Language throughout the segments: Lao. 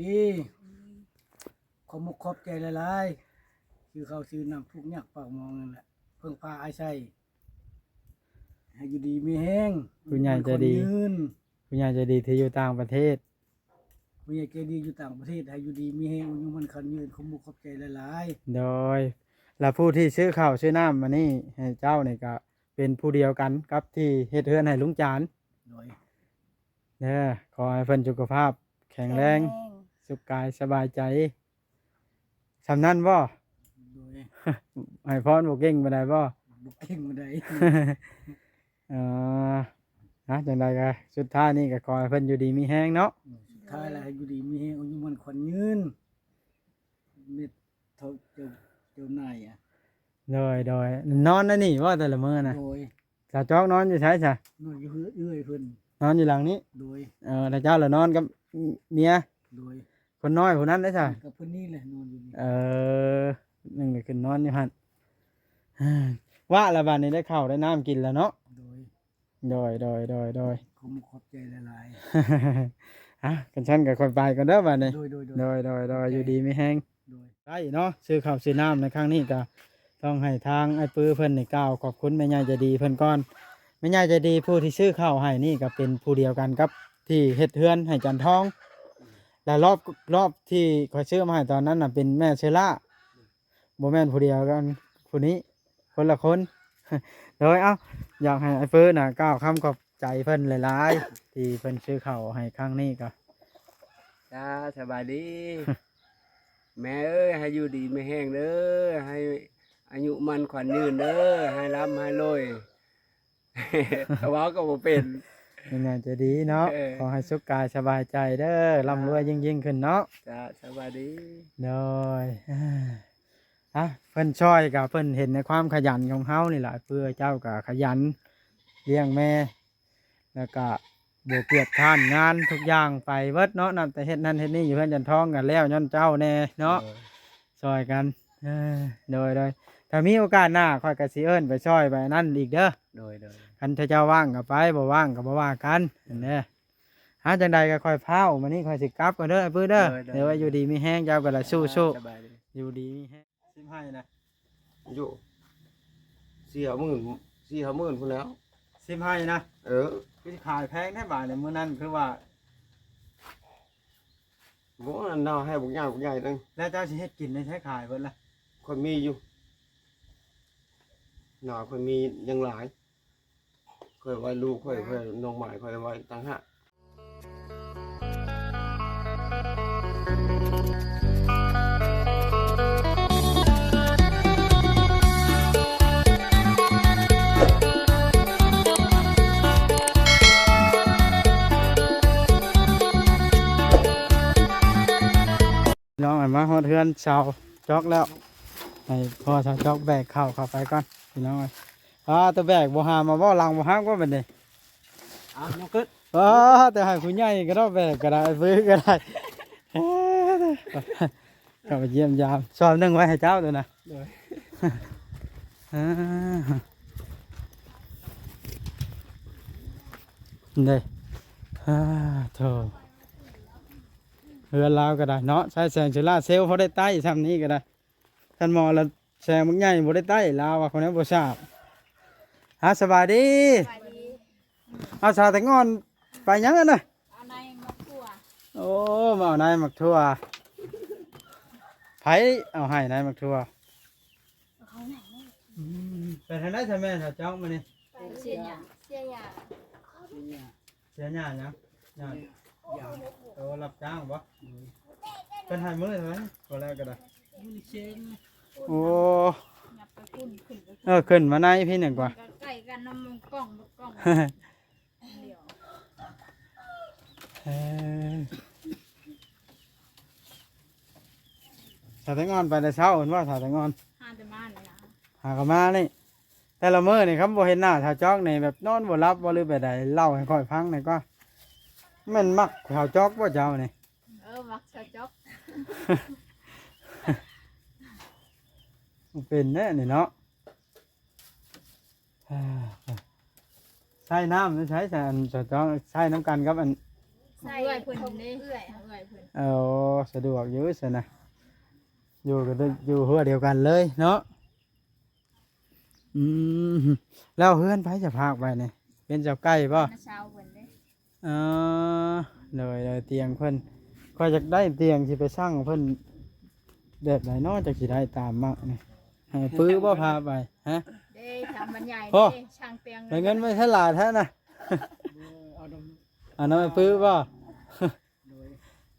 ດີ ຂອບມຸກຂອບໃຈຫຼາຍໆ ຊື່ເຂົ້າຊື່ນ້ຳ ທຸກຍາກປາກໝອງນັ້ນແຫຼະ ເພິ່ງພາອາໄສ ໃຫ້ຢູ່ດີມີແຮງ ຜູ້ໃຫຍ່ໃຈດີ ມີຄວາມຍືນ ຜູ້ໃຫຍ່ໃຈດີທີ່ຢູ່ຕ່າງປະເທດ ຜູ້ໃຫຍ່ໃຈດີຢູ່ຕ່າງປະເທດ ໃຫ້ຢູ່ດີມີແຮງ ອາຍຸໝັ້ນຂວັນຍືນ ຂອບມຸກຂອບໃຈຫຼາຍໆ ໂດຍ ແລະຜູ້ທີ່ຊື້ເຂົ້າຊື້ນ້ຳອັນນີ້ໃຫ້ເຈົ້ານີ້ ກະເປັນຜູ້ດຽວກັນກັບທີ່ເຮັດເຮືອນໃຫ້ລຸງຈານ ໂດຍ ເດີ ຂໍໃຫ້ເພິ່ນສຸຂະພາບແຂງແຮງ ແຂງແຮງ ສຸກກາຍສະບາຍໃຈ ສ່ຳນັ້ນບໍ່? ໂດຍ ໃຫ້ພອນບໍ່ເກັ່ງປານໃດບໍ່? ບໍ່ເກັ່ງປານໃດ ເອີ ນະ ຈັ່ງໃດກະສຸດທ້າຍນີ້ກະຂໍໃຫ້ເພິ່ນຢູ່ດີມີແຮງເນາະ ສຸດທ້າຍລະໃຫ້ຢູ່ດີມີແຮງ ອາຍຸໝັ້ນຂວັນຍືນ ເມັດເທົ່າເຈົ້າ ເຈົ້ານາຍອະ ໂດຍ ໂດຍ ນອນໃນນີ້ບໍ່ແຕ່ລະມື້ນະ? ໂດຍ ສາວຈອກນອນຢູ່ໃສຊະ? ນອນຢູ່ເຮືອນເອື້ອຍເພິ່ນ ນອນຢູ່ຫຼັງນີ້? ໂດຍ ເອີ ແລ້ວເຈົ້າລະນອນກັບເມຍ? ໂດຍ ຄົນນ້ອຍຜູ້ນັ້ນເດ້ຊະ? ກັບເພິ່ນນີ້ແຫຼະ ນອນຢູ່ນີ້ ເອີ ໜຶ່ງໄດ້ຂຶ້ນນອນຢູ່ຫັ້ນ ວະລະບາດນີ້ໄດ້ເຂົ້າໄດ້ນ້ຳກິນແລ້ວເນາະ? ໂດຍ ໂດຍ ໂດຍ ໂດຍ ໂດຍ ຂອບມຸກຂອບໃຈຫຼາຍໆ ອ່ະ ຄັນຊັ້ນກໍຂ້ອຍໄປກ່ອນເດີບາດນີ້ ໂດຍ ໂດຍ ໂດຍ ຢູ່ດີມີແຮງ ໂດຍ ໄດ້ເນາະ ຊື້ເຂົ້າຊື້ນ້ຳໃນຄັ້ງນີ້ກໍຕ້ອງໃຫ້ທາງອ້າຍປືເພິ່ນນີ້ກ່າວຂອບຄຸນແມ່ໃຫຍ່ໃຈດີເພິ່ນກ່ອນ ແມ່ໃຫຍ່ໃຈດີຜູ້ທີ່ຊື້ເຂົ້າໃຫ້ນີ້ກໍເປັນຜູ້ດຽວກັນກັບທີ່ເຮັດເຮືອນໃຫ້ຈັນທອງ ແລະລອບ ລອບທີ່ຂ້ອຍຊື້ມາໃຫ້ຕອນນັ້ນນະເປັນແມ່ເຊລາ ບໍ່ແມ່ນຜູ້ດຽວກັນ ຜູ້ນີ້ ຄົນລະຄົນ ໂດຍ ເອົ້າ ຢາກໃຫ້ອ້າຍເຟີນນະ ກ່າວຄຳຂອບໃຈເພິ່ນຫຼາຍໆ ທີ່ເພິ່ນຊື້ເຂົ້າໃຫ້ຄັ້ງນີ້ກໍ ຈ້າ ສະບາຍດີ ແມ່ເອີຍ ໃຫ້ຢູ່ດີມີແຮງເດີ ໃຫ້ອາຍຸໝັ້ນຂວັນຍືນເດີ ໃຫ້ລ່ຳໃຫ້ລວຍ ເວົ້າກໍບໍ່ເປັນ ແມ່ໃຫຍ່ໃຈດີເນາະ ເອີ ຂໍໃຫ້ສຸກກາຍສະບາຍໃຈເດີ ລ່ຳລວຍຍິ່ງໆຂຶ້ນເນາະ ຈ້າ ສະບາຍດີ ໂດຍ ອ່າ ອ່ະ ເພິ່ນຊ່ອຍກໍເພິ່ນເຫັນໃນຄວາມຂະຫຍັນຂອງເຮົານີ້ລະ ເພື່ອເຈົ້າກໍຂະຫຍັນລ້ຽງແມ່ ແລ້ວກໍບໍ່ກຽດຄ້ານງານ ທຸກຢ່າງໄປເບິດເນາະ ນັບແຕ່ເຮັດນັ້ນເຮັດນີ້ຢູ່ເຮືອນຈັນທອງກໍແລ້ວຍ້ອນເຈົ້າແດ່ເນາະ ເອີ ຊ່ອຍກັນ ເອີ ໂດຍໆ ຖ້າມີໂອກາດໜ້າຂ້ອຍກໍຊິເອີ້ນໄປຊ່ອຍໄປອັນນັ້ນອີກເດີ ໂດຍໆ ຄັນຖ້າເຈົ້າວ່າງກໍໄປ ບໍ່ວ່າງກໍບໍ່ວ່າກັນ ເຫັນເດີ ຫາຈັ່ງໃດກໍຄ່ອຍພ້າວ ມື້ນີ້ຂ້ອຍຊິກັບກ່ອນເດີ ອ້າຍປຶ້ເດີ ໂດຍໆ ເດີ ຢູ່ດີມີແຮງ ເຈົ້າກໍລະສູ້ໆ ສະບາຍດີ ຢູ່ດີມີແຮງ ສິບໄຮ່ນະ ຢູ່ ສີ່ຫ້າໝື່ນ ສີ່ຫ້າໝື່ນພຸ້ນແລ້ວ ສິບໄຮ່ນະ ເອີ ຄືຊິຂາຍແພງແທ້ບາດນີ້ ມື້ນັ້ນຄືວ່າ ບໍ່ ອັນນາໃຫ້ບັກໃຫຍ່ ບັກໃຫຍ່ໜຶ່ງ ແລ້ວເຈົ້າຊິເຮັດກິນໄດ້ໃຊ້ຂາຍເບິດລະ ຂ້ອຍມີຢູ່ ນາຂ້ອຍມີຍັງຫຼາຍ ຂ້ອຍໄວ້ລູກຂ້ອຍ ຂ້ອຍນ້ອງໝາຍ ຂ້ອຍໄວ້ຕ່າງຫາກ ພີ່ນ້ອງ ມາຮອດເຮືອນສາວຈອກແລ້ວ ໃຫ້ພໍ່ສາວຈອກແບກເຂົ້າ ເຂົ້າໄປກ່ອນ ພີ່ນ້ອງເອີຍ ອ່າ ແຕ່ແບກບໍ່ຫາມາເວົ້າ ຫຼັງບໍ່ຮັກບໍ່ບັດນີ້ ອ່າ ຍົກຂຶ້ນ ອ່າ ແຕ່ໃຫ້ຜູ້ໃຫຍ່ກໍໄດ້ແບກກໍໄດ້ ເບກກໍໄດ້ ເຂົ້າໄປຢ້ຽມຢາມ ຊອມໜຶ່ງໄວ້ໃຫ້ເຈົ້າໂຕນະ ໂດຍ ອ່າ ເດ້ ອ່າ ໂທ ເຮືອນລາວກໍໄດ້ເນາະ ໃຊ້ແສງໂຊລາເຊວ ພໍໄດ້ໃຊ້ຊ່ຳນີ້ກໍໄດ້ ທ່ານໝໍລະແສງບັກໃຫຍ່ບໍ່ໄດ້ໃຕ້ ລາວວ່າຄົນນັ້ນບໍ່ຊາບ ຮະ ສະບາຍດີ ສະບາຍດີ ເອົາສາວແຕງອ່ອນໄປຫຍັງຫັ້ນນະ ເອົາໃນໝາກຖົ່ວ ໂອ້ ມາເອົາໃນໝາກຖົ່ວ ໃຜເອົາໃຫ້ໃນໝາກຖົ່ວ ອືມ ໄປທາງໃດຊະແມ່ນເຈົ້າມື້ນີ້ ໄປເສຍຫຍ້າ ເສຍຫຍ້າ ເສຍຫຍ້າຫຍັງ? ຫຍ້າ ໂຕຮັບຈ້າງບໍ່? ເພິ່ນໃຫ້ມື້ເທົ່າໃດ? ບໍ່ແລ້ວກໍໄດ້ ມື້ນີ້ເຊັງ ໂອ້ ຫຍັບໄປພຸ້ນ ຂຶ້ນໄປພຸ້ນ ເອີ ຂຶ້ນມາໃນພີ້ໜຶ່ງກວ່າ ໃກ້ກັນນຳກ້ອງ ກ້ອງ ເອີ ສາວແຕງອ່ອນໄປແຕ່ເຊົ້າເພິ່ນວ່າ ສາວແຕງອ່ອນ ຫາແຕ່ມານີ້ນະ ຫາກໍມານີ້ ແຕ່ລະມື້ນີ້ຄັນບໍ່ເຫັນໜ້າສາວຈອກນີ້ແບບນອນບໍ່ຫຼັບບໍ່ ຫຼືແບບໃດ ເລົ່າໃຫ້ຂ້ອຍຟັງແດ່ກວ່າ ແມ່ນມັກສາວຈອກບໍ່ເຈົ້ານີ້? ເອີ ມັກສາວຈອກ ເປັນແນ່ນີ້ເນາະ ໃຊ້ນ້ຳຢູ່ໃສ ອັນສາວຈອກ ໃຊ້ນຳກັນກັບອັນ ໃຊ້ເອື້ອຍເພິ່ນເດ້ ເອື້ອຍ ເອື້ອຍເພິ່ນ ໂອ້ ສະດວກຢູ່ຊັ້ນນະ ຢູ່ກັນ ຢູ່ຮົ້ວດຽວກັນເລີຍເນາະ. ອືມ ແລ້ວເຮືອນໃຜຈະພາກໄວ້ນີ້ ເປັນເຈົ້າໄກ່ບໍ່? ມາເຊົ່າເພິ່ນເດ້. ອໍ ໂດຍ ໂດຍ ຕຽງເພິ່ນ ຂ້ອຍຢາກໄດ້ຕຽງຊິໄປສັ່ງເພິ່ນແບບໃດເນາະ ຈັ່ງຊິໄດ້ຕາມມັກນີ້ ໃຫ້ປືບໍ່ພາໄປ ຮະ? ເດ້ ທາງບັນໃຫຍ່ ໂອ້ ເດ້ ຊ່າງແປງ ໄດ້ເງິນມາໃຊ້ຫຼາຍແທ້ນະ ເອີ ເອົານຳ ເອົານຳໄອ້ປືບໍ່? ໂດຍ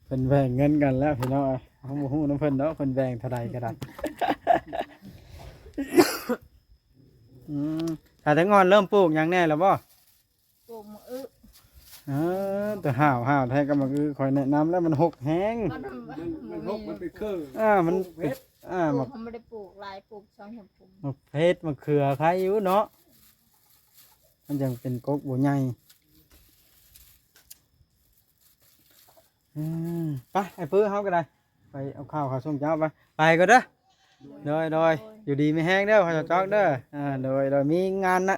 ເພິ່ນແບ່ງເງິນກັນແລ້ວພີ່ນ້ອງເອີຍ ເຮົາບໍ່ຮູ້ນຳເພິ່ນດອກ ເພິ່ນແບ່ງເທົ່າໃດກໍໄດ້. ອືມ ຖ້າແຕ່ງອນເລີ່ມປູກຫຍັງແດ່ແລ້ວບໍ່? ປູກໝາກອຶ ເອີ ແຕ່ຫ້າວ ຫ້າວແທ້ກັບໝາກອຶ ຂ້ອຍແນະນຳແລ້ວ ມັນຫົກແຮງ ມັນ ມັນຫົກ ມັນເປັນເຄີ ອ່າ ມັນເປັນ ອ່າ ປູກເຜັດ ມັນບໍ່ໄດ້ປູກຫຼາຍ ປູກສອງສາມປຸມ ໝາກເຜັດ ໝາກເຂືອ ໄຄຢູ່ເນາະ ມັນຈັ່ງເປັນກົກບໍ່ໃຫຍ່. ອືມ ໄປ ໄອ້ປຶ້ ເຮົາກໍໄດ້ ໄປເອົາເຂົ້າເຂົ້າສົ່ງເຈົ້າ ໄປ ໄປກ່ອນເດີ ໂດຍ ໂດຍ ຢູ່ດີມີແຮງເດີ ພໍ່ເຈົ້າຈອກເດີ ອ່າ ໂດຍ ໂດຍ ມີງານນະ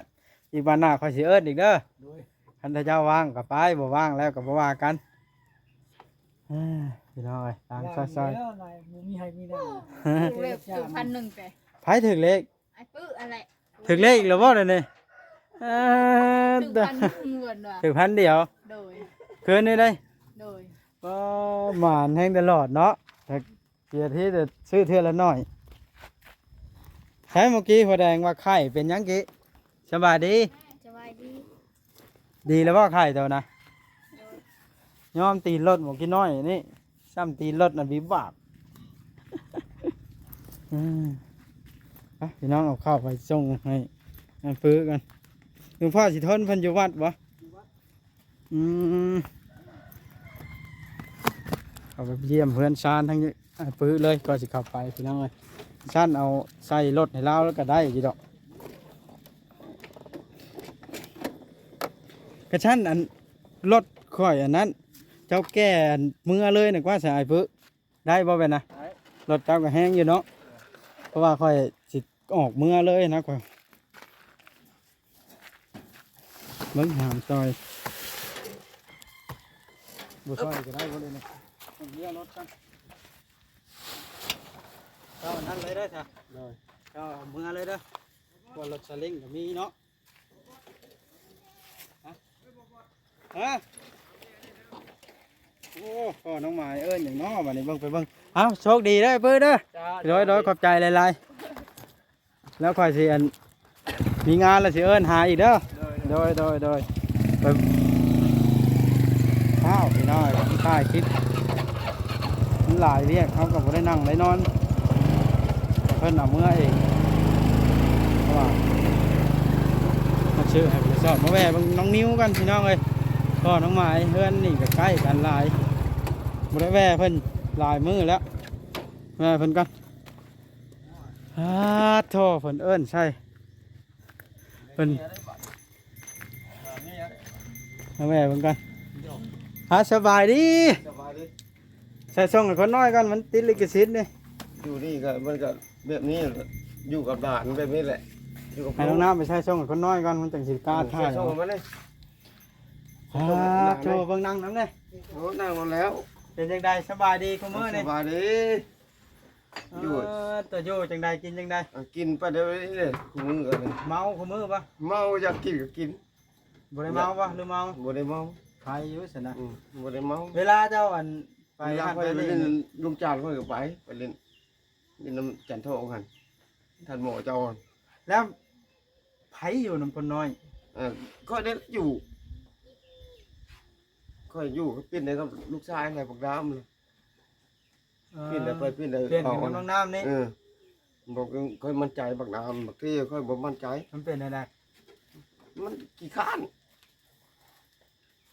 ອີກວັນໜ້າຂ້ອຍຊິເອີ້ນອີກເດີ ໂດຍ ຄັນຖ້າເຈົ້າວ່າງກໍໄປ ບໍ່ວ່າງແລ້ວກໍບໍ່ວ່າກັນ ເອີ ພີ່ນ້ອງເອີຍ ຕ່າງຊອຍໆ ວ່າງຢູ່ແລ້ວນາຍ ບໍ່ມີໃຫ້ມີໜ້າ ໂອ້ ເລັບຢູ່ພັນໜຶ່ງແປ ໃຜຖືກເລກ? ໄອ້ປຶ້ອັນແຫຼະ ຖືກເລກອີກແລ້ວບໍ່ດຽວນີ້? ເອີ ຖືກພັນໜຶ່ງເພິ່ນວ່າ ຖືກພັນດຽວ ໂດຍ ຄືນນີ້ໄດ໋ ໂດຍ ກໍໝານແຮງຕະຫຼອດເນາະ ແຕ່ເສຍທີແຕ່ຊື້ເທື່ອລະໜ້ອຍ. ໃສເມື່ອກີ້ຫົວແດງວ່າໄຂ້ເປັນຫຍັງກີ້? ສະບາຍດີ ສະບາຍດີ ດີແລ້ວບໍ່ໄຂ້ໂຕນະ? ໂດຍ ຍອມຕີນລົດໝູ່ກີ້ນ້ອຍນີ້ ຊ້ຳຕີນລົດນະວິບວາບ. ອືມ ໄປ ພີ່ນ້ອງ ເອົາເຂົ້າໄປສົ່ງໃຫ້ອ້າຍປຶ້ກ່ອນ. ຫຼວງພໍ່ສີທົນເພິ່ນຢູ່ວັດບໍ່? ຢູ່ວັດ ອືມ ເຂົ້າໄປຢ້ຽມເຮືອນຊານທາງອ້າຍປຶ້ເລີຍ ກໍຊິເຂົ້າໄປ ພີ່ນ້ອງເອີຍ. ຊັ້ນເອົາໃສ່ລົດໃຫ້ລາວແລ້ວກໍໄດ້ຢູ່ດອກ. ກະຊັ້ນອັນລົດຂ້ອຍອັນນັ້ນ ເຈົ້າແກ່ອັນເມືອເລີຍນະກວ່າ ສະອ້າຍປຶ້ ໄດ້ບໍ່ແບບນະ? ໄດ້ ລົດເຈົ້າກໍແຮງຢູ່ເນາະ ເພາະວ່າຂ້ອຍຊິອອກເມືອເລີຍນະ ຂ້ອຍເບິ່ງຫາມຊ່ອຍ ບໍ່ຊ່ອຍກໍໄດ້ບໍ່ເລີຍນະ ເມືອລົດກັນ. ເຈົ້າອັນນັ້ນເລີຍເດີຊະ ໂດຍ ເຈົ້າເອົາເມືອເລີຍເດີ ເພາະວ່າລົດສາເລັງກໍມີເນາະ. ຮະ ຮະ ໂອ້ ພໍ່ນ້ອງໝາຍເອີ້ນຫຍັງເນາະ ບັດນີ້ເບິ່ງໄປເບິ່ງ. ເອົ້າ ໂຊກດີເດີ ເປີເດີ ເຈົ້າ ໂດຍ ໂດຍ ຂອບໃຈຫຼາຍໆ ແລ້ວຂ້ອຍຊິ ອັນ ມີງານແລ້ວຊິເອີ້ນຫາອີກເດີ ໂດຍ ໂດຍ ໂດຍ ໂດຍ ໄປ ອ້າວ ພີ່ນ້ອງ ມັນຖ່າຍຄລິບ ມັນຫຼາຍວຽກ ເຮົາກໍບໍ່ໄດ້ນັ່ງໄດ້ນອນ ເພິ່ນເອົາເມືອເອງ ເພາະວ່າມາຊື້ໃຫ້ເພິ່ນຊອບ. ມາແວ່ເບິ່ງນ້ອງນິວກ່ອນ ພີ່ນ້ອງເອີຍ ພໍ່ນ້ອງໝາຍ ເຮືອນນີ້ກໍໃກ້ກັນຫຼາຍ ບໍ່ໄດ້ແວ່ເພິ່ນຫຼາຍມື້ແລ້ວ ແວ່ເພິ່ນກ່ອນ. ອາ ໂທ້ ເພິ່ນເອີ້ນໃສ່ ເພິ່ນ ມາແວ່ເບິ່ງກ່ອນ. ອາ ສະບາຍດີ ສະບາຍດີ. ໃສ່ສົ່ງໃຫ້ຄົນນ້ອຍກ່ອນ ມັນຕິດລິຂະສິດນີ້. ຢູ່ນີ້ກໍ ມັນກໍແບບນີ້ແຫຼະ ຢູ່ກັບຫຼານແບບນີ້ແຫຼະ ຢູ່ກັບ ໃຫ້ນ້ອງນ້ຳໄປໃສ່ສົ່ງໃຫ້ຄົນນ້ອຍກ່ອນ ມັນຈັ່ງຊິກ້າຖ່າຍ. ໃສ່ສົ່ງມາເລີຍ. ອາ ໂທ້ ເບິ່ງນັ່ງນຳແດ່. ໂອ້ ນັ່ງນຳແລ້ວ. ເປັນຈັ່ງໃດ ສະບາຍດີຄຸມື້ນີ້? ສະບາຍດີ. ຢູ່ ເອີ ຕົວຢູ່ຈັ່ງໃດ ກິນຈັ່ງໃດ? ເອີ ກິນໄປເດີ ເມາຄຸມື້ບໍ່? ເມົາ ຢາກກິນກໍກິນ. ບໍ່ໄດ້ເມົາບໍ່ ຫຼືເມົາ? ບໍ່ໄດ້ເມົາ. ໄຄຢູ່ຊັ້ນນະ. ອືມ ບໍ່ໄດ້ເມົາ. ເວລາເຈົ້າ ອັນ ໄປ ເວລາຂ້ອຍໄປຫຼິ້ນ ເວລາຂ້ອຍໄປຫຼິ້ນ ລຸງຈານ ຂ້ອຍກໍໄປ ໄປຫຼິ້ນ ຫຼິ້ນນຳຈັນທອງຫັ້ນ ທ່ານໝໍເຈົ້າ. ແລ້ວໃຜຢູ່ນຳຄົນນ້ອຍ? ເອີ ຂ້ອຍໄດ້ຢູ່ ຂ້ອຍຢູ່ ກໍເປັນໄດ້ກັບລູກຊາຍແຫຼະ ບັກດຳ. ເອີ ປິ່ນໄດ້ໄປ ປິ່ນໄດ້ ປ່ຽນກັນກັບນ້ອງນ້ຳນີ້. ເອີ ບໍ່ ຂ້ອຍໝັ້ນໃຈບັກນ້ຳ ບັກເທຂ້ອຍບໍ່ໝັ້ນໃຈ. ມັນເປັນແນວໃດ? ມັນຂີ້ຄ້ານ.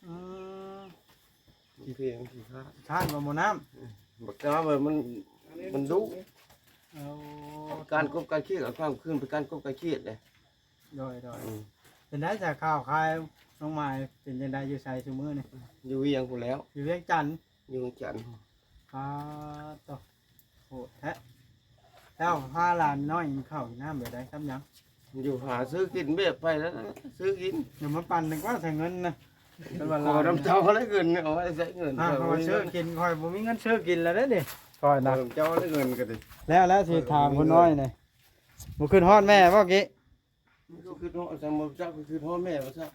ອືມ ບັກເທມັນຂີ້ຄ້ານ. ຄ້ານບໍ່ໝໍນ້ຳ? ເອີ ບັກນ້ຳມັນ ມັນດຸ. ໂອ້ ການກົບການຄຽດ ເອົາຂ້າມຄືນໄປການກົບການຄຽດເດ້. ໂດຍ ໂດຍ. ອືມ ເປັນໄດສາ ຄ້າຂາຍນ້ອງໝາຍ ເປັນຈັ່ງໃດ ຢູ່ໃສຊຸມື້ນີ້? ຢູ່ວຽງພຸ້ນແລ້ວ. ຢູ່ວຽງຈັນ? ຢູ່ວຽງຈັນ. ປາດໂທ້ ໂຫດແທ້. ແລ້ວພາຫຼານນ້ອຍກິນເຂົ້າກິນນ້ຳແບບໃດ ກັບຫຍັງ? ຢູ່ຫາຊື້ກິນແບບໄປແລ້ວ ຊື້ກິນ. ດຽວມາປັ່ນດີກວ່າ ໃສ່ເງິນນະ. ເພິ່ນວ່າຫຼາຍ ຂໍນຳເຈົ້າແລ້ວເງິນ ເອົາໄວ້ໃຊ້ເງິນ ອ່າ ຂ້ອຍບໍ່ມີເງິນຊື້ກິນ ຂ້ອຍບໍ່ມີເງິນຊື້ກິນແລ້ວເດ້ນີ້ ຂ້ອຍນະ ຂໍນຳເຈົ້າແລ້ວເງິນກໍດີ ແລ້ວ ແລ້ວຊິຖາມຄົນນ້ອຍນີ້ ບໍ່ຄິດຮອດແມ່ບໍ່ກີ້? ຄື ຄື ຈັ່ງບໍ່ຈັກ ຄືຮອດແມ່ວ່າຊະ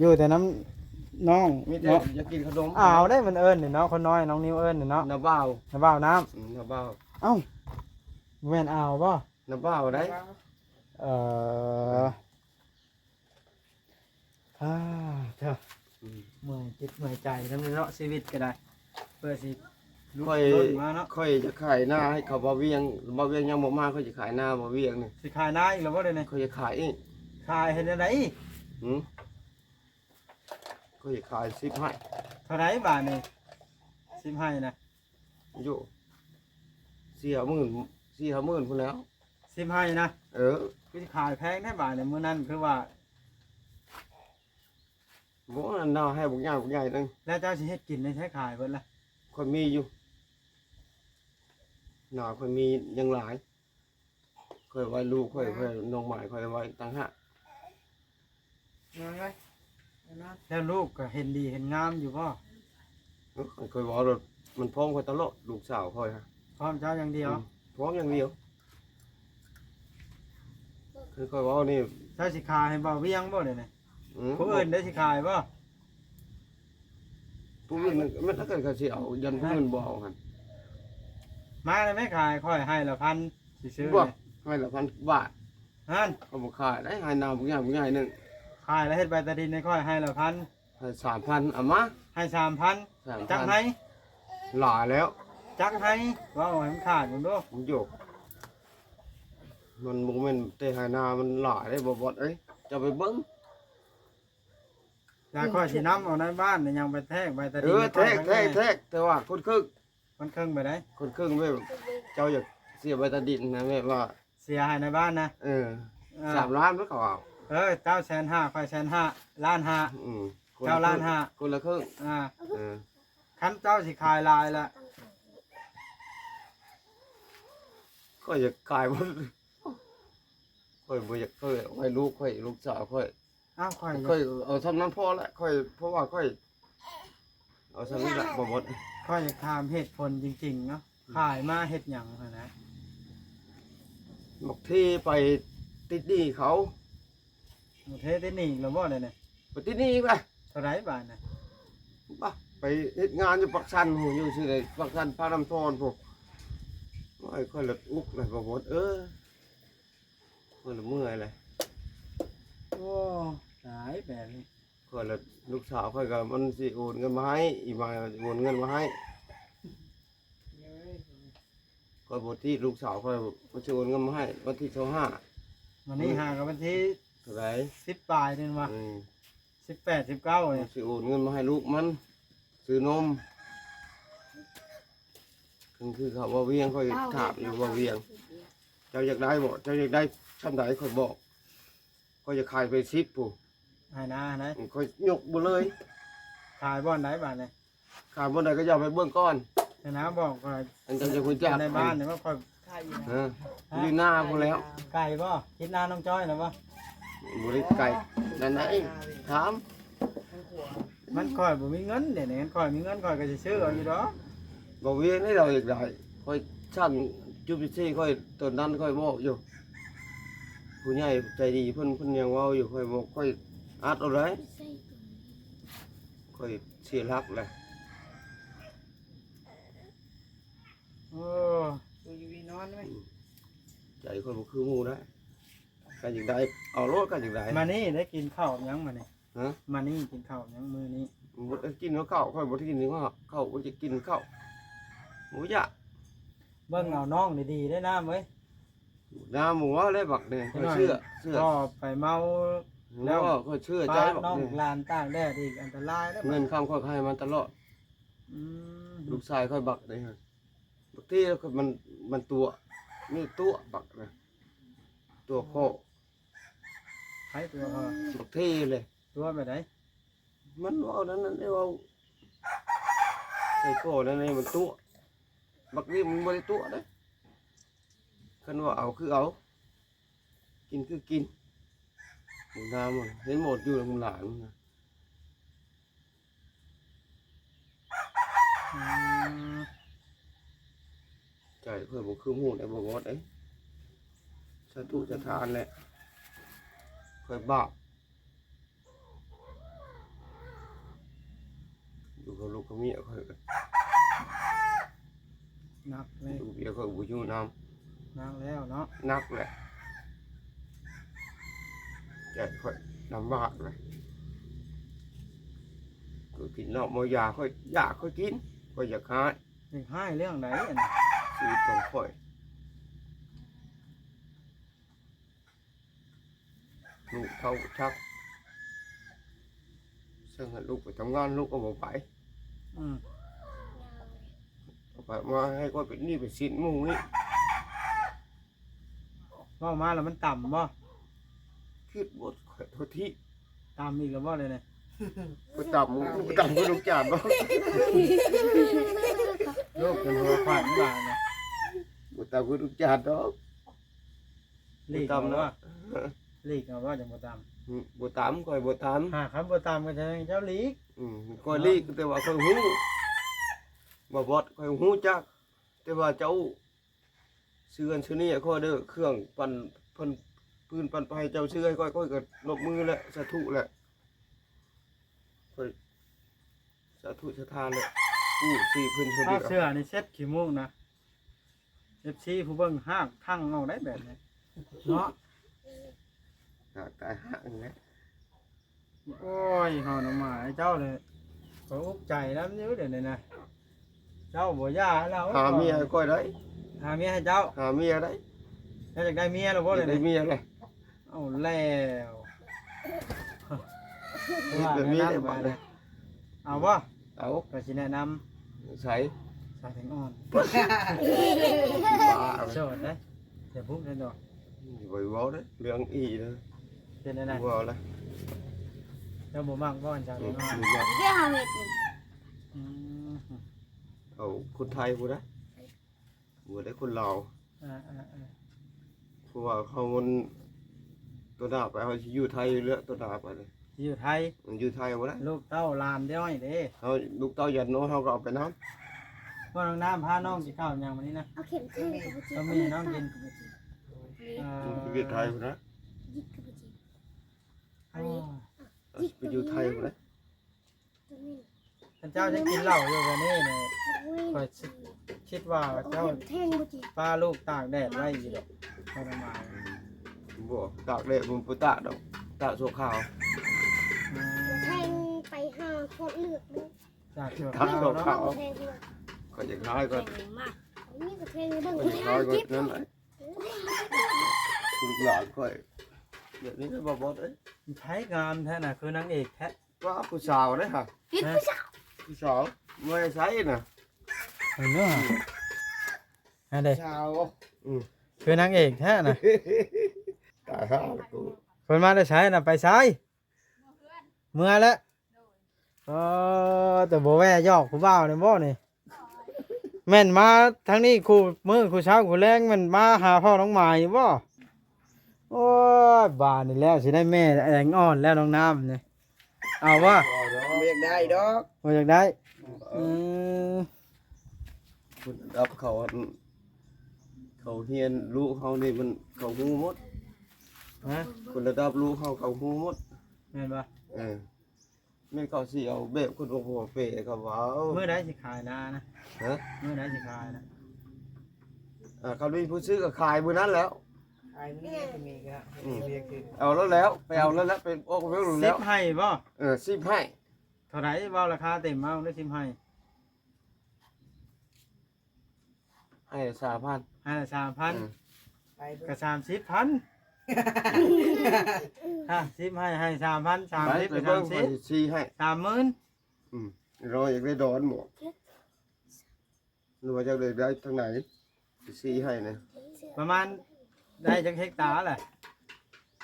ຢູ່ແຕ່ນຳນ້ອງ ມີແຕ່ ເນາະ ຢາກກິນຂະໜົມ ອ້າວ ໄດ້ມັນເອີ້ນນີ້ເນາະ ຄົນນ້ອຍ ນ້ອງນິວເອີ້ນນີ້ເນາະ ນ້າບ່າວ ນ້າບ່າວນ້ຳ ອືມ ນ້າບ່າວ ເອົ້າ ບໍ່ແມ່ນອາວບໍ່? ນ້າບ່າວໄດ໋ ນ້າບ່າວ ເອີ ອືມ ອ່າ ເຈົ້າ ອືມ ເມື່ອຍຈິດເມື່ອຍໃຈນຳເນາະ ຊີວິດກໍໄດ້ ເພື່ອຊິລຸ້ນ ຂ້ອຍ ລົ້ນມາເນາະ ຂ້ອຍຈະຂາຍນາໃຫ້ເຂົາ ບ່າວວຽງ ບ່າວວຽງຍັງບໍ່ມາ ຂ້ອຍຈະຂາຍນາບ່າວວຽງນີ້ ຊິຂາຍນາອີກແລ້ວບໍ່ດຽວນີ້? ຂ້ອຍຈະຂາຍອີກ ຂາຍເຮັດແນວໃດອີກ? ຫື? ຂ້ອຍຈະຂາຍສິບໄຮ່ ເທົ່າໃດບາດນີ້? ສິບໄຮ່ນະ? ໂຢ ສີ່ຫ້າໝື່ນ ສີ່ຫ້າໝື່ນພຸ້ນແລ້ວ ສິບໄຮ່ນະ? ເອີ ຄືຂາຍແພງແທ້ບາດນີ້ ມື້ນັ້ນຄືວ່າ ບໍ່ ອັນນາໃຫ້ບັກໃຫຍ່ ບັກໃຫຍ່ໜຶ່ງ ແລ້ວເຈົ້າຊິເຮັດກິນໄດ້ໃຊ້ຂາຍເບິດລະ? ຂ້ອຍມີຢູ່ ນາຂ້ອຍມີຍັງຫຼາຍ ຂ້ອຍໄວ້ລູກຂ້ອຍ ຂ້ອຍນ້ອງໝາຍຂ້ອຍໄວ້ຕ່າງຫາກ ນອນໄວ້ ນອນ ແລ້ວລູກກໍເຫັນດີເຫັນງາມຢູ່ບໍ່? ເອີ ຂ້ອຍເວົ້າໂລດ ມັນພ້ອມຂ້ອຍຕະຫຼອດ ລູກສາວຂ້ອຍຮະ ພ້ອມເຈົ້າຢ່າງດຽວ ອືມ ພ້ອມຢ່າງດຽວ ຄືຂ້ອຍເວົ້ານີ້ ເຈົ້າຊິຂາຍໃຫ້ບ່າວວຽງບໍ່ດຽວນີ້? ອືມ ຜູ້ອື່ນໄດ້ຊິຂາຍບໍ່? ຜູ້ອື່ນມັນ ມັນກໍຊິເອົາ ຢ້ານຜູ້ອື່ນບໍ່ເອົາຫັ້ນ ມາໄດ້ໄໝ ຂາຍຂ້ອຍໄຮ່ລະພັນ ຊິຊື້ ບໍ່ ໄຮ່ລະພັນບາດ ຫັ້ນ ຂ້ອຍບໍ່ຂາຍໄດ໋ ໄຮ່ນາບັກໃຫຍ່ ບັກໃຫຍ່ໜຶ່ງ ຂາຍແລ້ວເຮັດໃບຕາດິນໃຫ້ຂ້ອຍໄຮ່ລະພັນ ໃຫ້ສາມພັນ ເອົາມາ ໃຫ້ສາມພັນ ສາມພັນ ຈັກໄຮ່? ຫຼາຍແລ້ວ ຈັກໄຮ່? ເວົ້າໃຫ້ມັນຂາດເບິ່ງດູ ມັນໂຢກ ມັນບໍ່ແມ່ນແຕ່ໄຮ່ນາ ມັນຫຼາຍເດ້ ບໍ່ບອດເອີຍ ເຈົ້າໄປເບິ່ງ ແລ້ວຂ້ອຍຊິນຳເອົາໃນບ້ານນີ້ຍັງໄປແທກໃບຕາດິນ ເອີ ໃຫ້ຂ້ອຍ ແທກ ແທກ ແທກ ແຕ່ວ່າຄົນເຄິ່ງ ຄົນເຄິ່ງແບບໃດ? ຄົນເຄິ່ງແບບເຈົ້າຢາກເສຍໃບຕາດິນນະ ແບບວ່າເສຍໃຫ້ໃນບ້ານນະ ເອີ ເອີ ສາມລ້ານມັນກໍເອົາ ເອີ ເຈົ້າແສນຫ້າ ຂ້ອຍແສນຫ້າ ລ້ານຫ້າ ອືມ ເຈົ້າລ້ານຫ້າ ຄົນລະເຄິ່ງ ຄົນລະເຄິ່ງ ອ່າ ເອີ ຄັນເຈົ້າຊິຂາຍຫຼາຍລະ ຂ້ອຍຢາກຂາຍໝົດ ຂ້ອຍບໍ່ຢາກ ຂ້ອຍເອົາໃຫ້ລູກຂ້ອຍ ລູກສາວຂ້ອຍ ອ້າວ ຂ້ອຍ ຂ້ອຍເອົາຊ່ຳນັ້ນພໍລະ ຂ້ອຍ ເພາະວ່າຂ້ອຍເອົາຊ່ຳນີ້ລະ ບໍ່ໝົດ ຂ້ອຍຢາກຖາມເຫດຜົນຈິງໆເນາະ ຂາຍມາເຮັດຫຍັງຫັ້ນນະ? ບັກເທໄປຕິດໜີ້ເຂົາ ບັກເທຕິດໜີ້ອີກແລ້ວບໍ່ດຽວນີ້? ໄປຕິດໜີ້ອີກລະ ເທົ່າໃດບາດນະ? ບາ ໄປເຮັດງານຢູ່ປາກຊັນພຸ້ນ ຢູ່ຊື່ໃດ ປາກຊັນ ພານ້ຳທອນພຸ້ນ ໂອ້ຍ ຂ້ອຍລະອຸກລະ ບໍ່ໝົດເອີຍ ຂ້ອຍລະເມື່ອຍແຫຼະ ໂອ້ ຕາຍແບບນີ້ ຂ້ອຍລະ ລູກສາວຂ້ອຍກໍມັນຊິໂອນເງິນມາໃຫ້ ອີ່ມາຍມັນຊິໂອນເງິນມາໃຫ້ ຂ້ອຍບໍ່ຕິ ລູກສາວຂ້ອຍມັນຊິໂອນເງິນມາໃຫ້ວັນທີຊາວຫ້າ ມື້ນີ້ຫາກັບວັນທີເທົ່າໃດ ສິບປາຍນີ້ວ່າ ອືມ ສິບແປດ ສິບເກົ້າ ມັນຊິໂອນເງິນມາໃຫ້ລູກມັນ ຊື້ນົມ ຄື ຄືເຂົາວ່າວຽງ ຂ້ອຍຖາມຢູ່ວ່າວຽງ ເຈົ້າຢາກໄດ້ບໍ່? ເຈົ້າຢາກໄດ້ຊ່ຳໃດ? ຂ້ອຍບອກ ຂ້ອຍຈະຂາຍໄປສິບພຸ້ນ ໃຫ້ນາໃດ ຂ້ອຍຍົກເບິດເລີຍ ຂາຍບ່ອນໃດບາດນີ້? ຂາຍບ່ອນໃດກໍຢ່າໄປເບິ່ງກ່ອນ ໃຫ້ນາບອກຂ້ອຍ ອັນເຈົ້າຈະຮູ້ຈັກ ໃນບ້ານນີ້ວ່າຂ້ອຍ ຮະ ຢູ່ໜ້າພຸ້ນແລ້ວ ໄກບໍ່? ຄິດໜ້ານ້ອງຈ້ອຍນະບໍ່? ບໍ່ໄດ້ໄກ ນັ້ນນະ ເອີ ຖາມ ມັນຂ້ອຍບໍ່ມີເງິນເດ ຄັນຂ້ອຍມີເງິນຂ້ອຍກໍຊິຊື້ເອົາຢູ່ດອກ ບໍ່ວຽງໃດເຮົາຢາກໄດ້ ຂ້ອຍສັ່ງຈຸບຊີ້ ຂ້ອຍ ຕອນນັ້ນຂ້ອຍບອກຢູ່ ຜູ້ໃຫຍ່ໃຈດີເພິ່ນ ເພິ່ນຍັງເວົ້າຢູ່ ຂ້ອຍບອກ ຂ້ອຍອັດເອົາໄດ້ ຂ້ອຍເສຍຫຼັກແຫຼະ ໂອ້ ຢູ່ດີນອນໄວ້ ອືມ ໃຈຂ້ອຍບໍ່ຄືໝູ່ນະ ຄັນຢາກໄດ້ເອົາໂລດ ຄັນຢາກໄດ້ ມານີ້ໄດ້ກິນເຂົ້າຫຍັງມານີ້? ຮະ ມານີ້ກິນເຂົ້າຫຍັງມື້ນີ້? ບໍ່ໄດ້ກິນເຂົ້າ ຂ້ອຍບໍ່ໄດ້ກິນເຂົ້າ ຂ້ອຍບໍ່ໄດ້ກິນເຂົ້າ ບໍ່ຢາກ ເບິ່ງເອົານ້ອງດີໆເດ້ນ້ຳເອີຍ ນ້ຳບໍ່ເວົ້າແລ້ວບັກນີ້ ຂ້ອຍເຊື່ອ ເຊື່ອ ພໍໄປເມົາແລ້ວ ຂ້ອຍເຊື່ອໃຈບັກນີ້ ນ້ອງຫຼານຕາກແດດອີກ ອັນຕະລາຍແລ້ວ ເງິນຄຳຂ້ອຍໃຫ້ມັນຕະຫຼອດ ອືມ ລູກຊາຍຂ້ອຍບັກນີ້ ບັກທີ່ມັນ ມັນຕົວະ ມີຕົວະບັກນະ ຕົວະພໍ່ ໃຜຕົວະພໍ່? ບັກທີ່ເລີຍ ຕົວະແບບໃດ? ມັນເວົ້ານັ້ນ ນັ້ນເວົ້າໃສ່ພໍ່ນັ້ນ ມັນຕົວະ ບັກນີ້ມັນບໍ່ໄດ້ຕົວະເດ້ ຄັນວ່າເອົາຄືເອົາ ກິນຄືກິນ ບັກນາມັນເຫັນໝົດຢູ່ນຳຫຼານນະ ອືມ ໃຈຂ້ອຍບໍ່ຄືໝູ່ໃດ ບໍ່ງອດເດ້. ສາທຸສາທານແຫຼະ ຂ້ອຍບາບ ຢູ່ກັບລູກກັບເມຍຂ້ອຍກໍ ໜັກເລີຍ ລູກເມຍຂ້ອຍບໍ່ຢູ່ນຳ ໜັກແລ້ວເນາະ ໜັກແຫຼະ ໃຈຂ້ອຍລຳບາກແຫຼະ. ຂ້ອຍກິນເຫຼົ້າເມົາຢາ ຂ້ອຍຢາກ ຂ້ອຍກິນ ຂ້ອຍຢາກຮ້າຍ ຢາກຮ້າຍເລື່ອງໃດອັນນີ້ ຊີວິດຂອງຂ້ອຍ. ລູກເຖົ້າຈັກ ສັ່ງໃຫ້ລູກໄປທຳງານ ລູກກໍບໍ່ໄປ. ອືມ ໄປມາໃຫ້ຂ້ອຍເປັນໜີ້ເປັນສິນໝູ່ນີ້ ເວົ້າມາແລ້ວມັນຕ່ຳບໍ່? ຄິດບໍ່ ຂ້ອຍໂທດທີ ຕ່ຳອີກແລ້ວບໍ່ເດນີ້? ບໍ່ຕ່ຳ ບໍ່ຕ່ຳຄືລູກຈານບໍ່? ລູກເປັນຫົວຂວັນບາດນີ້ ບໍ່ຕ່ຳຄືລູກຈານດອກ. ຫຼີກເອົາບໍ່? ຫຼີກເອົາບໍ່? ຈັ່ງບໍ່ຕຳ. ອືມ ບໍ່ຕຳ ຂ້ອຍບໍ່ຕຳ. ຫາ ຄັນບໍ່ຕຳກໍຈະໃຫ້ເຈົ້າຫຼີກ. ອືມ ຂ້ອຍຫຼີກ ເນາະ ແຕ່ວ່າຂ້ອຍຮູ້ ບໍ່ບອດ ຂ້ອຍຮູ້ຈັກ ແຕ່ວ່າເຈົ້າຊື້ອັນຊື້ນີ້ໃຫ້ຂ້ອຍເດີ ເຄື່ອງປັ່ນ ເພິ່ນ ປືນປັ່ນໄຟ ເຈົ້າຊື້ໃຫ້ຂ້ອຍ ຂ້ອຍກໍນົບມືແຫຼະ ສາທຸແຫຼະ. ຂ້ອຍສາທຸສາທານແຫຼະ ກູ້ຊີບຄືນຄົນດຽວ. ເສື້ອນີ້ເຊັດຂີ້ມູກນະ ເອັຟຊີ ຜູ້ເບິ່ງຮາກທັງເອົາໄດ້ແບບນີ້ເນາະ ຮາກຕາຍຫາກແຫຼະ. ໂອ້ຍ ເຮົານຳມາໃຫ້ເຈົ້າເລີຍ ຂ້ອຍອຸກໃຈນຳຢູ່ດຽວນີ້ນະ. ເຈົ້າບໍ່ຢ່າແລ້ວ ຫາເມຍໃຫ້ຂ້ອຍໄດ້ ຫາເມຍໃຫ້ເຈົ້າ ຫາເມຍໄດ້. ເຈົ້າຢາກໄດ້ເມຍແລ້ວບໍ່? ຢາກໄດ້ເມຍແລ້ວ. ເອົາແລ້ວ ມີແຕ່ເມຍແລ້ວບາດນີ້ ເອົາບໍ່? ເອົາ ຂ້ອຍຊິແນະນຳ ໃສ? ສາວແຕງອ່ອນ ບ້າ ໂສດເດ້ ຢ່າພຸດເດ້ດອກ. ບໍ່ເວົ້າເດ້ ເລື່ອງອີເດ້ ເປັນແນວໃດ? ບໍ່ເວົ້າລະ ເຈົ້າບໍ່ມັກບໍ່ ສາວແຕງອ່ອນ? ບໍ່ມັກ ດຽວເຮົາເຮັດນີ້ ອືມ ເອົາຄົນໄທພຸ້ນນະ ບໍ່ໄດ້ຄົນລາວ. ອ່າໆໆ ເພາະວ່າເຮົາມັນ ຕໍ່ໜ້າໄປເຮົາຊິຢູ່ໄທຢູ່ແລ້ວ ຕໍ່ໜ້າໄປເລີຍ ຊິຢູ່ໄທ ມັນຢູ່ໄທບໍ່ໄດ້ ລູກເຕົ້າຫຼານນ້ອຍເດ້ ເຮົາລູກເຕົ້າຢາດນ້ອຍເຮົາກໍເອົາໄປນຳ. ວ່ານ້ອງນ້ຳພານ້ອງກິນເຂົ້າຫຍັງມື້ນີ້ນະ? ເອົາເຂັມແທງກໍບໍ່ຈິບ ຕ້ອງມີໃຫ້ນ້ອງກິນ ກໍບໍ່ຈິບ ອ່າ ຢູ່ໄທພຸ້ນນະ ຍິກກໍບໍ່ຈິບ ອັນນີ້ ໄປຢູ່ໄທພຸ້ນນະ. ຄັນເຈົ້າຈະກິນເຫຼົ້າຢູ່ແບບນີ້ນີ້ ຂ້ອຍຄິດວ່າເຈົ້າປະລູກຕາກແດດໄວ້ຢູ່ດອກ ບໍ່ ຕາກແດດບໍ່ໄດ້ຕາກດອກ ຕາກຊົ່ວຄາວ ແທງໄປຫາຄົນເລືອກ ຕາກຊົ່ວຄາວເນາະ ຂ້ອຍຢາກຫາຍກ່ອນ ມີແຕ່ແທງເບິ່ງ ຂ້ອຍຢາກຫາຍກ່ອນນັ້ນແຫຼະ ລູກຫຼານຂ້ອຍ ແບບນີ້ກໍບໍ່ບອດເອີຍ ໃຜງາມແທ້ນະ ຄືນາງເອກແທ້. ວ່າຜູ້ສາວເດ້ຫະ ຕິດຜູ້ສາວ ຜູ້ສາວ ບໍ່ໄດ້ໃຊ້ນະ ເຫັນເນາະ ອັນໃດ ສາວ ອືມ ຄືນາງເອກແທ້ນະ ຕາຍຫາລະກູ ເພິ່ນມາແຕ່ໃສນະ ໄປໃສ ເມືອແລ້ວ ເອີ ແຕ່ບໍ່ແວ່ຫຍອກຜູ້ບ່າວນີ້ບໍ່ນີ້? ແມ່ນມາທາງນີ້ຄູ່ມື້ຄູ່ເຊົ້າຄູ່ແລງ ແມ່ນມາຫາພໍ່ນ້ອງໝາຍຢູ່ບໍ່? ໂອ້ຍ ບາດນີ້ແລ້ວ ຊິໄດ້ແມ່ແອງອ່ອນແລ້ວນ້ອງນ້ຳນີ້ ເອົາບໍ່? ບໍ່ຢາກໄດ້ດອກ ບໍ່ຢາກໄດ້ ເອີ ເອີ ຄົນລະດັບເຂົາ ເຂົາຮຽນ ລູກເຮົານີ້ມັນ ເຂົາຮູ້ໝົດ ຮະ ຄົນລະດັບລູກເຮົາ ເຂົາຮູ້ໝົດ ແມ່ນບໍ່? ເອີ. ແມ່ນເຂົາຊິເອົາແບບຄົນບໍ່ພໍແປເຂົາເວົ້າ ມື້ໃດຊິຂາຍນານະ? ຮະ? ມື້ໃດຊິຂາຍນະ? ອ່າ ຄັນມີຜູ້ຊື້ກໍຂາຍມື້ນັ້ນແລ້ວ ຂາຍມື້ນີ້ກໍມີກໍ ອືມ ມີວຽກຄື ເອົາແລ້ວແລ້ວ ໄປເອົາແລ້ວແລ້ວ ໄປອອກວຽກແລ້ວ ສິບໄຮ່ບໍ່? ເອີ ສິບໄຮ່ ເທົ່າໃດ? ເວົ້າລາຄາເຕັມເອົາເດີ ສິບໄຮ່. ໃຫ້ສາມພັນ ໃຫ້ສາມພັນ ອືມ ກໍສາມສິບພັນ ຫ້າສິບໃຫ້ ໃຫ້ສາມພັນ ສາມສິບ ໄປ ໄປເບິ່ງ ສາມສິບ ຂ້ອຍຊິຊີ້ໃຫ້ ສາມໝື່ນ ອືມ ເຮົາຢາກໄດ້ດອນບໍ່ ຫຼືວ່າຢາກໄດ້ ໄດ້ທາງໃດ ຊິຊີ້ໃຫ້ນະ ປະມານໄດ້ຈັກເຮັກຕາລະ?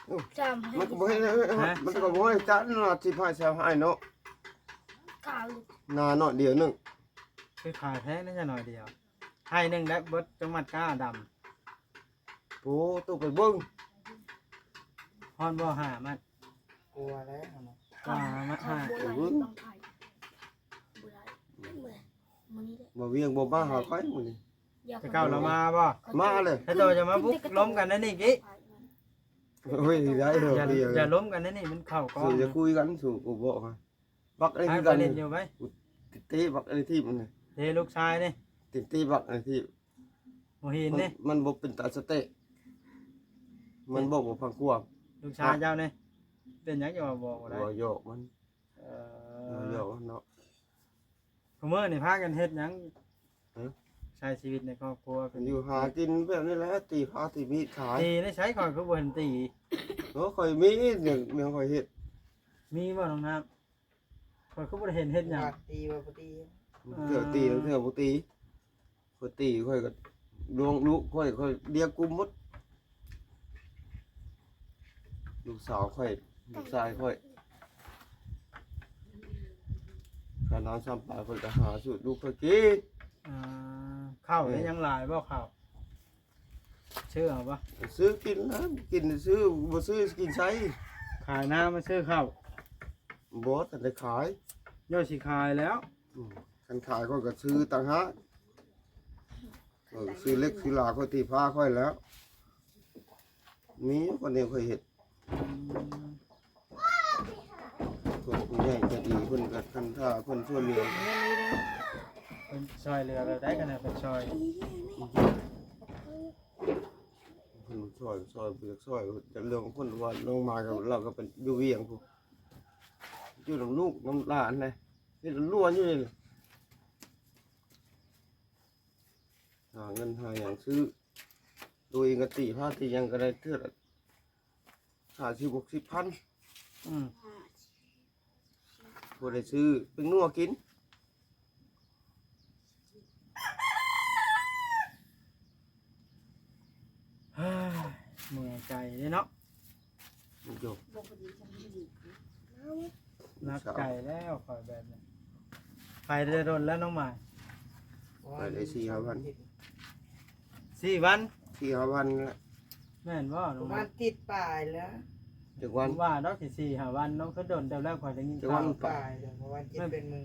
ໂອ້ ມັນກໍບໍ່ໃຫ້ ຮະ? ມັນກໍບໍ່ໃຫ້ຈັດເນາະ ສິບໄຮ່ ຊາວໄຮ່ເນາະ ໜ້າໜ້ອຍດຽວໜຶ່ງ ຄືຂາຍແພງນະ ໜ້ອຍດຽວ ໄຮ່ໜຶ່ງໄດ້ເບິດຈັກມັດກ້າດຳ? ໂອ້ ຕ້ອງໄປເບິ່ງ ຮອດບໍ່ ຫ້າມັດ? ກວ່າແລ້ວຫັ້ນນະ ກວ່າຫ້າມັດ ຫ້າ ໄປເບິ່ງ ບໍ່ໄດ້ ບໍ່ໄດ້ ບໍ່ວຽງບໍ່ມາຫາຂ້ອຍມື້ນີ້. ແຕ່ເກົ່າລາວມາບໍ່? ມາເລີຍ. ເຂົາເຈົ້າຈະມາບຸກລົມກັນໃນນີ້ກີ້. ໂອ້ຍ ໄດ້ດອກ ຢ່າ ຢ່າລົມກັນໃນນີ້ ມັນເຂົ້າກ້ອງ. ຊິຄຸຍກັນ ສູກໍບອກໃຫ້ ບັກໄອ້ ໃຫ້ໄປຫຼິ້ນຢູ່ໄປ ເຕະບັກໄອ້ທີ່ມັນ ເຕະລູກຊາຍນີ້ ເຕະ ເຕະບັກໄອ້ທີ່ ບໍ່ເຫັນເດ້. ມັນ ມັນບໍ່ເປັນຕາສະເຕະ ມັນບອກບໍ່ຟັງຄວາມ. ລູກຊາຍເຈົ້ານີ້ ເປັນຫຍັງຈະວ່າບອກບໍ່ໄດ້? ເວົ້າຢອກມັນ. ເອີ ເວົ້າຢອກມັນເນາະ. ຊຸມື້ນີ້ພາກັນເຮັດຫຍັງ? ຮະ? ໃຊ້ຊີວິດໃນຄອບຄົວ ຢູ່ຫາກິນແບບນີ້ແຫຼະ ຕີພ້າຕີມີດຂາຍ. ຕີໃນໃສ? ຂ້ອຍຄືບໍ່ເຫັນຕີ. ໂອ້ ຂ້ອຍມີຫຍັງ ແນວຂ້ອຍເຮັດ. ມີບໍ່ນ້ອງນ້ຳ? ຂ້ອຍຄືບໍ່ໄດ້ເຫັນເຮັດຫຍັງ. ວ່າຕີວ່າບໍ່ຕີ ເທື່ອຕີ ເອີ ເທື່ອບໍ່ຕີ. ຂ້ອຍຕີ ຂ້ອຍກໍລວງລູກຂ້ອຍ ຂ້ອຍລຽງກຸມໝົດ ລູກສາວຂ້ອຍ ລູກຊາຍຂ້ອຍ. ຂ້ານອນຊ້ຳປາ ຂ້ອຍກໍຫາສູດລູກຂ້ອຍກິນ. ອ່າ ເຂົ້ານີ້ ເອີ ຍັງຫຼາຍບໍ່ເຂົ້າ? ຊື້ເອົາບໍ່? ຊື້ກິນນະ ກິນຊື້ ບໍ່ຊື້ກິນໃສ? ຂາຍນາມາຊື້ເຂົ້າ. ບໍ່ທັນໄດ້ຂາຍ. ໂຍຊິຂາຍແລ້ວ. ອືມ ຄັນຂາຍຂ້ອຍກໍຊື້ຕ່າງຫາກ. ເອີ ຊື້ເຫຼັກຊື້ຫຼາ ຂ້ອຍຕີພ້າຂ້ອຍແລ້ວ. ມີຢູ່ຄົນດຽວຂ້ອຍເຮັດ. ອືມ ພວກຜູ້ໃຫຍ່ໃຈດີເພິ່ນກໍ ຄັນຖ້າເພິ່ນຊ່ວຍເຫຼືອ ເພິ່ນຊ່ອຍເຫຼືອແບບໃດ? ຄັນວ່າເພິ່ນຊ່ອຍ ເພິ່ນຊ່ອຍ ຊ່ອຍ ບໍ່ຢາກຊ່ອຍ ຈະເລື່ອງຂອງເພິ່ນ. ວ່ານ້ອງມາກັບລາວກໍເປັນຢູ່ວຽງພຸ້ນ ຢູ່ນຳລູກນຳຫຼານນະ ເຮັດລ້ວນຢູ່ນີ້. ຫາເງິນຫາຫຍັງຊື້ ໂຕເອງກໍຕີພ້າຕີຫຍັງກໍໄດ້ເທື່ອລະຫ້າສິບຫົກສິບພັນ. ອືມ ພໍໄດ້ຊື້ເປັນນົວກິນ. ເມື່ອຍໃຈເດ້ເນາະ. ໂຍ ໜັກໃຈແລ້ວຂ້ອຍແບບນີ້. ໄປໄດ້ດົນແລ້ວນ້ອງໝາຍ? ໄປໄດ້ສີ່ຫ້າວັນ. ສີ່ວັນ? ສີ່ຫ້າວັນແລ້ວ. ແມ່ນບໍ່ນ້ອງໝາຍ? ປະມານອາທິດປາຍແລ້ວ. ຈັກວັນ? ວ່າດອກຊິສີ່ຫ້າວັນເນາະ ຄືດົນເຕີບແລ້ວ ຂ້ອຍໄດ້ຍິນຂ່າວ. ປາຍ ປະມານເຈັດແປດມື້.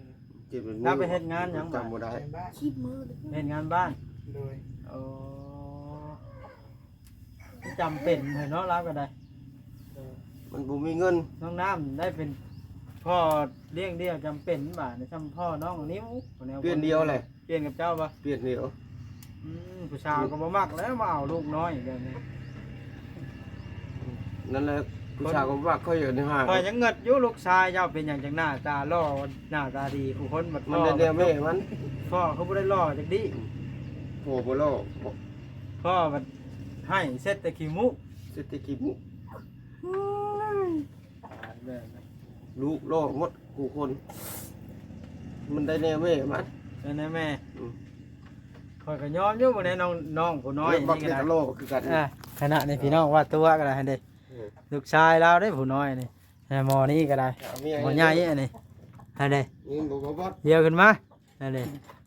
ເຈັດແປດມື້. ລາວໄປເຮັດງານຫຍັງບາດ? ຈຳບໍ່ໄດ້. ເຮັດງານບ້ານ. ໂດຍ. ໂອ້ ຈຳເປັນແທ້ເນາະ ລາວກໍໄດ້. ມັນບໍ່ມີເງິນ. ນ້ອງນ້ຳໄດ້ເປັນພໍ່ລ້ຽງດ່ຽວ ຈຳເປັນບາດນີ້ ຊ່ຳພໍ່ນ້ອງນິວ. ປ່ຽນດຽວແຫຼະ. ປ່ຽນກັບເຈົ້າບໍ່? ປ່ຽນດຽວ. ອືມ ຜູ້ສາວກໍບໍ່ມັກແລ້ວ ມາເອົາລູກນ້ອຍແບບນີ້. ນັ້ນແຫຼະ ຜູ້ສາວກໍບໍ່ມັກຂ້ອຍຢູ່ໃນຫ້າງ. ຂ້ອຍຍັງເງິດຢູ່ ລູກຊາຍເຈົ້າເປັນຫຍັງຈັ່ງໜ້າຕາຫຼໍ່ ໜ້າຕາດີ ຜູ້ຄົນບັດ ມັນໄດ້ແນວແມ່ມັນ. ພໍ່ຄືບໍ່ໄດ້ຫຼໍ່ຈັກດີ້. ອືມ ພໍ່ບໍ່ຫຼໍ່. ພໍ່ບັດໃຫ້ເຊັດແຕ່ຂີ້ມູກ ເຊັດແຕ່ຂີ້ມູກ. ລູກຫຼໍ່ໝົດຄູ່ຄົນ ມັນໄດ້ແນວແມ່ມັນ. ໄດ້ແນວແມ່. ອືມ ຂ້ອຍກໍຍອມຢູ່ ບໍ່ໄດ້ ນ້ອງ ນ້ອງຜູ້ນ້ອຍນີ້ກໍໄດ້ ກໍຫຼໍ່ຄືກັນ. ອ່າ ຂະໜາດນີ້ ອ່າ ພີ່ນ້ອງວ່າຕົວະກໍໄດ້ຫັ້ນເດ້. ເອີ ລູກຊາຍລາວເດ້ຜູ້ນ້ອຍນີ້ ແມ່ໝໍນີ້ກໍໄດ້. ອ່າ ໝໍໃຫຍ່ອັນນີ້ ຫັ້ນເດ້. ນີ້ບໍ່ ບໍ່ ບໍ່ ດຽວຂຶ້ນມາ ຫັ້ນເດ້.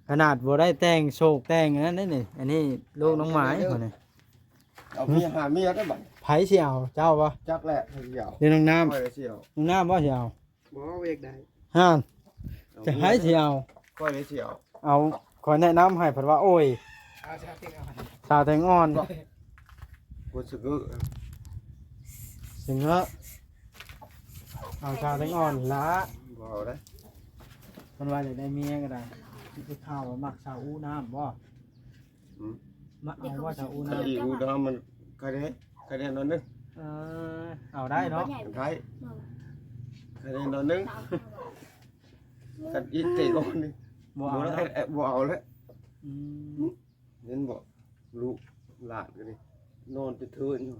ຂະໜາດບໍ່ໄດ້ແຕ່ງໂສກແຕ່ງອັນນັ້ນເດ້ນີ້. ອັນນີ້ລູກນ້ອງໝາຍ ເອີ ຜູ້ນີ້. ເອົາເມຍຫາເມຍໄດ້ບັດ. ໃຜຊິເອົາ ເຈົ້າບໍ່? ຈັກແຫຼະ ໃຜຊິເອົາ. ຫຼືນ້ອງນ້ຳ? ຂ້ອຍຊິເອົາ. ນ້ອງນ້ຳບໍ່ຊິເອົາ? ບໍ່ ວຽກໄດ້. ຫັ້ນ ຈະໃຜຊິເອົາ? ຂ້ອຍຊິເອົາ. ເອົາ ຂ້ອຍແນະນຳໃຫ້ ເພິ່ນວ່າ ໂອ້ຍ ເອົາສາວແຕງອ່ອນ. ສາວແຕງອ່ອນ ບໍ່ສະເກີ ສະເຫງີ ເອົາສາວແຕງອ່ອນລະ. ບໍ່ເອົາເດ້. ເພິ່ນວ່າຢາກໄດ້ເມຍກໍໄດ້. ໄດ້ຂ່າວວ່າມັກສາວອູນ້ຳບໍ່? ອືມ ມາເອົາວ່າຊະອູນະ ອີອູນະ ມັນໄຄແດ່ ໄຄແດ່ໜ້ອຍໜຶ່ງ. ເອີ ເອົາໄດ້ເນາະ ໄດ້ ໄຄແດ່ໜ້ອຍໜຶ່ງ. ຄັນອີເຕະອອກນີ້ ບໍ່ເອົາ ບໍ່ໄດ້ ແອະ ບໍ່ເອົາແລ້ວ. ອືມ ເຫັນບໍ່ ລູກຫຼານກໍດີ ນອນເທີນຢູ່.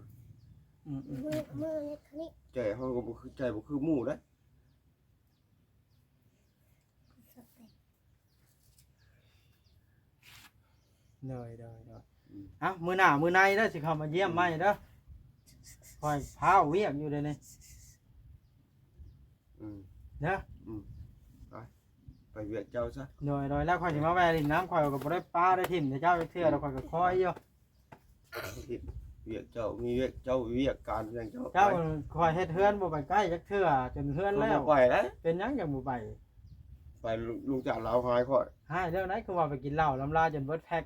ອືມ ອືມ ອືມ ໃຈເຮົາກໍບໍ່ຄື ໃຈບໍ່ຄືໝູ່ເດ້. ໂດຍ ໂດຍ ໂດຍ. ອືມ ເອົ້າ ມື້ໜ້າມື້ໃນເດີ ຊິເຂົ້າມາຢ້ຽມໃໝ່ເດີ. ຂ້ອຍພ້າວວຽກຢູ່ເດນີ້. ອືມ ເດີ. ອືມ ໄປ ໄປວຽກເຈົ້າຊະ. ໂດຍ ໂດຍ ແລ້ວຂ້ອຍຊິມາແວ່ຫຼິ້ນນຳ. ຂ້ອຍກໍບໍ່ໄດ້ປະໄດ້ຖິ້ມເຈົ້າຈັກເທື່ອດອກ ຂ້ອຍກໍຄອຍຢູ່. ເຮັດວຽກເຈົ້າ ມີວຽກເຈົ້າ ວຽກການຫຍັງເຈົ້າ ເຈົ້າ ໄປ ຂ້ອຍເຮັດເຮືອນບໍ່ໄປໃກ້ຈັກເທື່ອ ຈົນເຮືອນແລ້ວ ຂ້ອຍບໍ່ໄປເດ້. ເປັນຫຍັງຈັ່ງບໍ່ໄປ? ໄປ ລູກ ລູກຈ້າງລາວຮ້າຍຂ້ອຍ. ຮ້າຍແລ້ວໃດ ຄືວ່າໄປກິນເຫຼົ້າລຳລາຈົນເບິດແພັກ.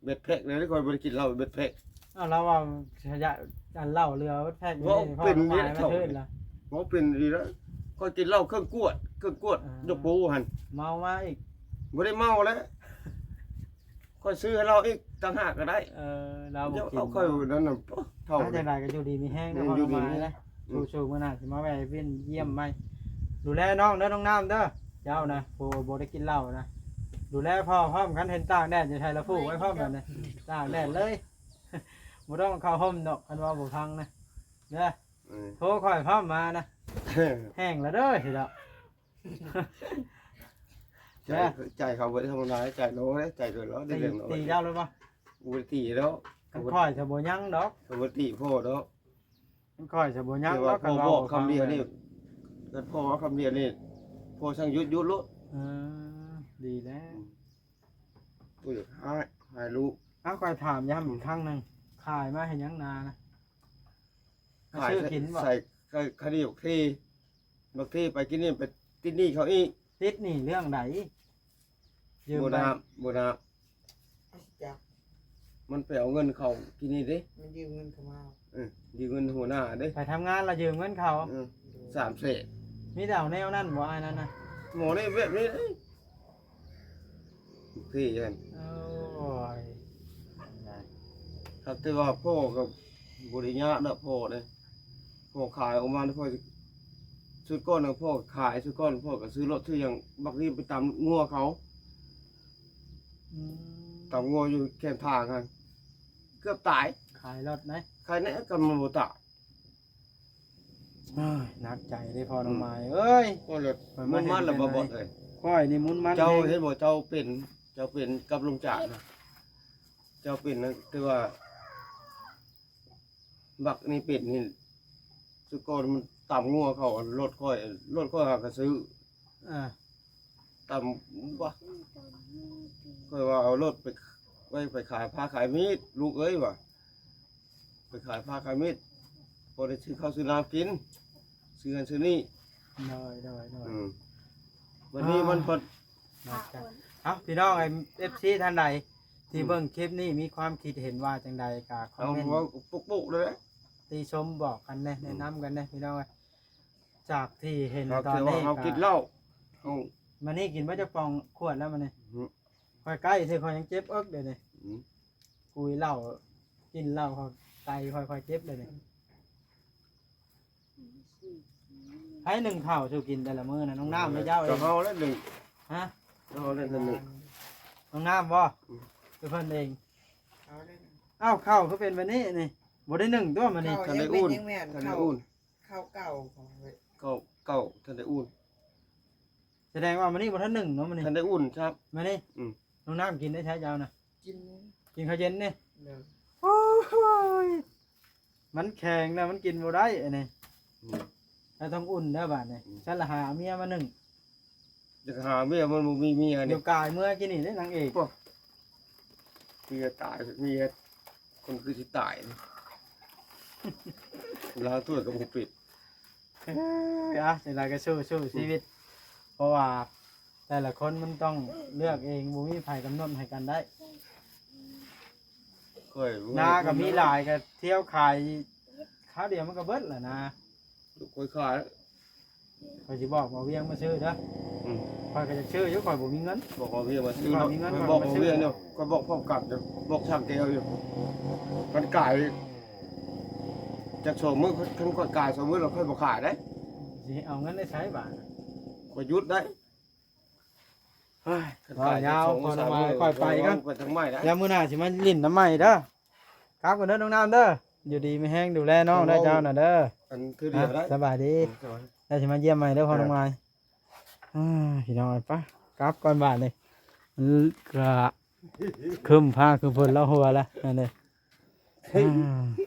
ເບິດແພັກແລ້ວ ຂ້ອຍບໍ່ໄດ້ກິນເຫຼົ້າເບິດແພັກ. ອ້າວ ລາວວ່າຂະຫຍະ ອັນເຫຼົ້າເຫຼືອເບິດແພັກ ເວົ້າເປັນນີ້ ນີ້ ເຖົ້າ ເວົ້າເປັນອີ່ຫຼີນະ. ຂ້ອຍກິນເຫຼົ້າເຄິ່ງກວດ ເຄິ່ງກວດ ອ່າ ຍົກໂປ້ຫັ້ນ ເມົາມາອີກ. ບໍ່ໄດ້ເມົາແລ້ວ ຂ້ອຍຊື້ໃຫ້ລາວອີກຕ່າງຫາກກໍໄດ້. ເອີ ລາວບໍ່ກິນ ເອົາຂ້ອຍນັ້ນນະ ເຖົ້າ. ຈັ່ງໃດກໍຢູ່ດີມີແຮງເດີ ອືມ ພໍ່ນ້ອງມາຍເດີ. ອືມ ສູ້ໆ ມື້ໜ້າຊິມາແວ່ວຽນຢ້ຽມໃໝ່. ດູແລນ້ອງເດີ ນ້ອງນ້ຳເດີ. ເຈົ້ານະ ຜູ້ບໍ່ໄດ້ກິນເຫຼົ້ານະ ດູແລພໍ່ພ້ອມ. ຄັນເຫັນຕາກແດດຢູ່ໃສລະຜູກໄວ້ພ້ອມແບບນີ້ ຕາກແດດເລີຍ ບໍ່ຕ້ອງເຂົ້າຮົ່ມດອກ ຄັນວ່າບໍ່ຟັງນະເດີ. ເອີ ໂທຂ້ອຍພ້ອມມານະ ແຫ້ງລະເດີຊິດອກ. ໃຈ ໃຈເຂົາບໍ່ໄດ້ທຳມະດາ ໃຈໂລເດ້ ໃຈໂດຍລາວໄດ້ ຕີ ເລື່ອງລາວ ຕີເຈົ້າແລ້ວບໍ່? ບໍ່ໄດ້ຕີດອກ ຄັນຂ້ອຍຈະບໍ່ຍັງດອກ ບໍ່ໄດ້ຕີພໍ່ດອກ. ຂ້ອຍຈະບໍ່ຍັງດອກ ຄັນເວົ້າຄຳດຽວນີ້ ຄັນພໍ່ເວົ້າຄຳດຽວນີ້ ພໍ່ສັ່ງຢຸດ ຢຸດໂລດ. ເອີ ດີແລ້ວ. ອືມ ໂອ້ຍ ຮ້າຍ ຮ້າຍລູກ. ເອົາ ຂ້ອຍຖາມຢ້ຳອີກຄັ້ງໜຶ່ງ ຂາຍມາເຮັດຫຍັງນານະ? ຂາຍ ຊື້ກິນບໍ່? ໃສ່ ໃສ່ ຂາຍດີບັກເທ ບັກເທ ໄປກິນນີ້ ໄປຕິດໜີ້ເຂົາອີກ. ຕິດໜີ້ເລື່ອງໃດ? ຢືມ ບໍ່ໄດ້ ບໍ່ໄດ້ ຈັກ ມັນໄປເອົາເງິນເຂົາກິນນີ້ເດ້ ມັນຢືມເງິນເຂົາມາ. ເອີ ຢືມເງິນຫົວໜ້າເດ້ ໄປທຳງານແລ້ວຢືມເງິນເຂົາ. ເອີ ສາມແສນ. ມີແຕ່ເອົາແນວນັ້ນບໍ່ ອ້າຍນັ້ນນະ? ໝໍນີ້ແບບນີ້ເດ້ ຄືກັນ. ໂອ້ຍ ຫາກແຕ່ວ່າພໍ່ກໍບໍ່ໄດ້ຍາກດອກ ພໍ່ເດ້ ພໍ່ຂາຍອອກມາ ພໍ່ ຊຸດກ່ອນນະ ພໍ່ຂາຍ ຊຸດກ່ອນພໍ່ກໍຊື້ລົດຊື້ຫຍັງ ບັກນີ້ໄປຕຳງົວເຂົາ. ອືມ ຕຳງົວຢູ່ແຄມທາງຫັ້ນ ເກືອບຕາຍ. ຂາຍລົດນະ ຂາຍແນ່ ກໍມັນບໍ່ຕາຍ. ເອີຍ ໜັກໃຈເດ້ພໍ່ນ້ອງມາຍເອີຍ. ໂອ້ຍ ມັນລະບໍ່ບອດເອີຍ ຂ້ອຍນີ້ມຸນມັນ. ເຈົ້າເຫັນບໍ່ ເຈົ້າເປັນ ເຈົ້າເປັນກັບລຸງຈານນະ ເຈົ້າເປັນນະ ຄືວ່າ ບັກນີ້ເປັນນີ້ ຊຸດກ່ອນມັນຕຳງົວເຂົາ ລົດຂ້ອຍ ລົດຂ້ອຍຫາກະຊື້ ອ່າ ຕຳ ບໍ່ ຂ້ອຍວ່າເອົາລົດໄປ ໄວ້ ໄປຂາຍຜ້າຂາຍມີດ ລູກເອີຍວ່າ ໄປຂາຍຜ້າຂາຍມີດ ພໍໄດ້ຊື້ເຂົ້າຊື້ນ້ຳກິນ ຊື້ຫັ້ນຊື້ນີ້. ໂດຍ ໂດຍ ໂດຍ. ອືມ ບັດນີ້ມັນ ອ່າ ເອົາ ພີ່ນ້ອງເອັຟຊີທ່ານໃດທີ່ ອືມ ເບິ່ງຄລິບນີ້ ມີຄວາມຄິດເຫັນວ່າຈັ່ງໃດກໍຄອມເມັນ ເອົາ ເວົ້າປຸກໆເລີຍ ຕິຊົມບອກກັນແດ່ ອືມ ແນະນຳກັນແດ່ ພີ່ນ້ອງເອີຍ. ຈາກທີ່ເຫັນຕອນນີ້ ເຮົາກິນເຫຼົ້າ ເຮົາ ມື້ນີ້ກິນເບິດຈັກປ່ອງຂວດແລ້ວມື້ນີ້? ອືມ ຂ້ອຍໃກ້ຊິ ຂ້ອຍຍັງເຈັບເອິກເດນີ້. ອືມ ກຸຍເຫຼົ້າ ກິນເຫຼົ້າ ຂ້ອຍໄຕຂ້ອຍ ຂ້ອຍເຈັບເດນີ້. ໃຜໜຶ້ງເຂົ້າສູ່ກິນແຕ່ລະມື້ນະ? ນ້ອງນ້ຳ ເອີ ເຈົ້າເອງ. ເຮົາແຫຼະໜຶ້ງ. ຮະ? ເຮົາແຫຼະໜຶ້ງ. ນ້ອງນ້ຳບໍ່? ອືມ ຄືເພິ່ນເອງ. ເອົາເດ້. ອ້າວ ເຂົ້າຄືເປັນແບບນີ້ນີ້ ບໍ່ໄດ້ໜຶ້ງຕົວະມື້ນີ້? ເຂົ້າຍັງເປັນ ຍັງແມ່ນ ເຂົ້າ ເຂົ້າເກົ່າຂອງເວີຍ ເຂົ້າເກົ່າ ທັນໄດ້ອຸ່ນ. ສະແດງວ່າມື້ນີ້ບໍ່ທັນໜຶ້ງເນາະ ມື້ນີ້ ທັນໄດ້ອຸ່ນຄັບ ມື້ນີ້. ອືມ ນ້ອງນ້ຳກິນໄດ້ໃຊ້ເຈົ້ານະ? ກິນ ກິນເຂົ້າເຢັນນີ້. ໂດຍ. ໂອ້ຍ ມັນແຂງນະ ມັນກິນບໍ່ໄດ້ອັນນີ້. ອືມ ເຮົາຕ້ອງອຸ່ນເດີບາດນີ້. ອືມ ຊັ້ນລະຫາເອົາເມຍມາໜຶ້ງ. ຢາກຫາເມຍ ມັນບໍ່ມີເມຍນີ້. ຢູ່ກາຍເມືອກິນນີ້ເດ້ນາງເອກ. ໂອ້ ເມຍຕາຍ ເມຍຄົນຄືຊິຕາຍ ລ້າງຖ້ວຍກໍບໍ່ເປັນ. ເອີຍ ຈັ່ງໃດກໍສູ້ໆຊີວິດ ເພາະວ່າແຕ່ລະຄົນມັນຕ້ອງເລືອກເອງ ບໍ່ມີໃຜກຳນົດໃຫ້ກັນໄດ້. ຂ້ອຍ ນາກໍມີຫຼາຍ ກໍທ່ຽວຂາຍຄາວດຽວມັນກໍເບິດລະນາ. ຂ້ອຍຂາຍ ຂ້ອຍຊິບອກບ່າວວຽງມາຊື້ເດີ. ອືມ ຂ້ອຍກໍຢາກຊື້ຢູ່ ຂ້ອຍບໍ່ມີເງິນ. ບອກບ່າວວຽງມາຊື້ເນາະ. ຂ້ອຍບໍ່ມີເງິນ ຂ້ອຍບອກບ່າວວຽງຢູ່ ຂ້ອຍບອກພ້ອມກັນຢູ່ ບອກຊ່າງແກ້ວຢູ່. ມັນກາຍຈັກສອງມື້ ຄັນຂ້ອຍກາຍສອງມື້ແລ້ວຂ້ອຍບໍ່ຂາຍເດ້. ຊິເອົາເງິນໄດ້ໃສບາດ? ຂ້ອຍຢຸດໄດ້. ເຮີ້ຍ ເວົ້າຍາວ ພໍນ້ອງມາຍ ຂ້ອຍໄປກ່ອນ ໄປທາງໃໝ່ແລ້ວ ແລ້ວມື້ໜ້າຊິມາຫຼິ້ນນຳໃໝ່ເດີ. ກັບກ່ອນເດີນ້ອງນ້ຳເດີ ຢູ່ດີມີແຮງ ດູແລນ້ອງເດີ ເຈົ້ານະເດີ. ອັນຄືດຽວໄດ້ ສະບາຍດີ. ອືມ ສະບາຍ ແລ້ວຊິມາຢ້ຽມໃໝ່ເດີພໍ່ນ້ອງມາຍ. ອ່າ ພີ່ນ້ອງ ໄປກັບກ່ອນບາດນີ້ ມັນກະຄຶ້ມຟ້າຄຶ້ມຝົນລະຫົວລະ ນັ້ນເດ້. ອ່າ